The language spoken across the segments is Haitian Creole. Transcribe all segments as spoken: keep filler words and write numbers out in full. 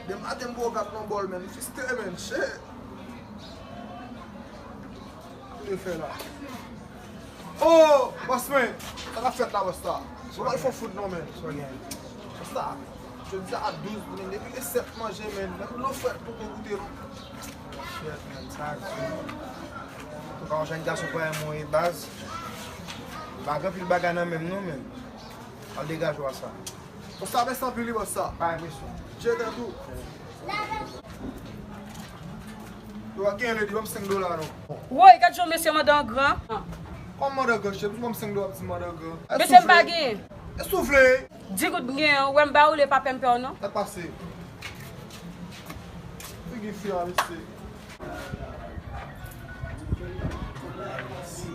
Demen maten m poko kat nan bòl, men. Fiste, men. Shit. Sa w fè la? Oh, bòs mwen, sa k ap fèt la, bòs la? Mwen pa fè fout non, men. Bòs la, jodi a douz, men depi le sèt manje, men. Menm dlo frèt poko goute non. Shit, men, sa di. Antouka, yon jèn gason parèy mwen ye baz. Pa gen anpil bagay nan men m non, men. Al degaje w a sa. Bòs sa, mèsi anpil wi, bòs sa. Pa enpresyon. Tcheke tou. Yo, a gen lè di ban m senk dola non. Woy, gad jan mesye mande an gran. Kòman mande an gran, chef? Di ban m senk dola, di mande an gran. Mesye, m pa genyen. E soufle. Di goud m genyen, ou wè m ba ou, li pa pè m pè w non. Sa k pase? Figi fi a, mesye.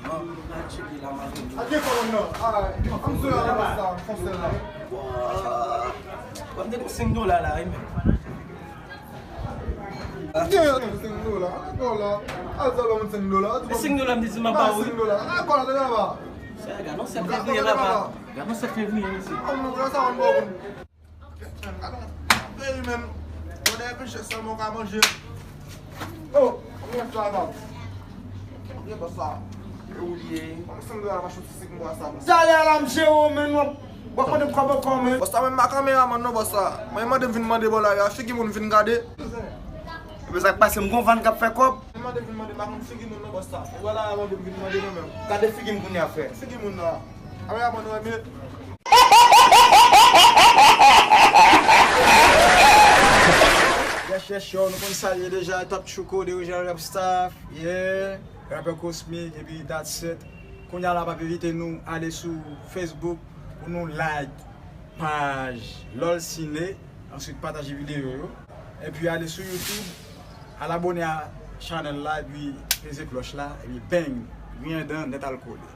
Al gen kòb nan. Ah, ann sou la, la, sa, fon sèl la. Bon, m te gon senk dola la, wi, men. Gen senk dola, al gen kòb la. Al sa ban mwen senk dola. E senk dola m te di m ap ba ou, wi. Senk dola. Ah, kòb la, te la ba. Gad yon sèt fevriye, papa. Gad yon sèt fevriye, mesye. Ah, mwen, sa, mwen, bon. Peyi menm. Yo dèyè pechè sèlman w ka manje. Oh, mwen travay. Mwen bòs sa. E ou li ye? Mwen senk dola m achte ti sik mwen sa. Talè a la m jere w, men w ap mande m kòb ankò, men. Bòs sa, mwen pa kameramann non, bòs sa. Mwen mande m vin mande bò la, a figi moun vin gade. Ebyen sa k pase, m gon van k ap fè kòb. Mwen mande vin mande, m pa konn figi moun non, bòs sa. Ou wè la, mande m vin mande non, men. Gade figi m kounye a, frè. Figi moun la. A wè, a mande w, men. Yes, yes, yo, nou konn salye deja, Top Chuko, The Original Rap Staff, yeah, rapè Cosmic, epi that's it. Kounye a la, pa evite nou ale sou Facebook pou nou like paj Lol Ciné, answit pataje videyo yo. Epi ale sou YouTube, al abòne a chanèl la, epi peze klòch la, epi bang, griyen dan nèt al kole.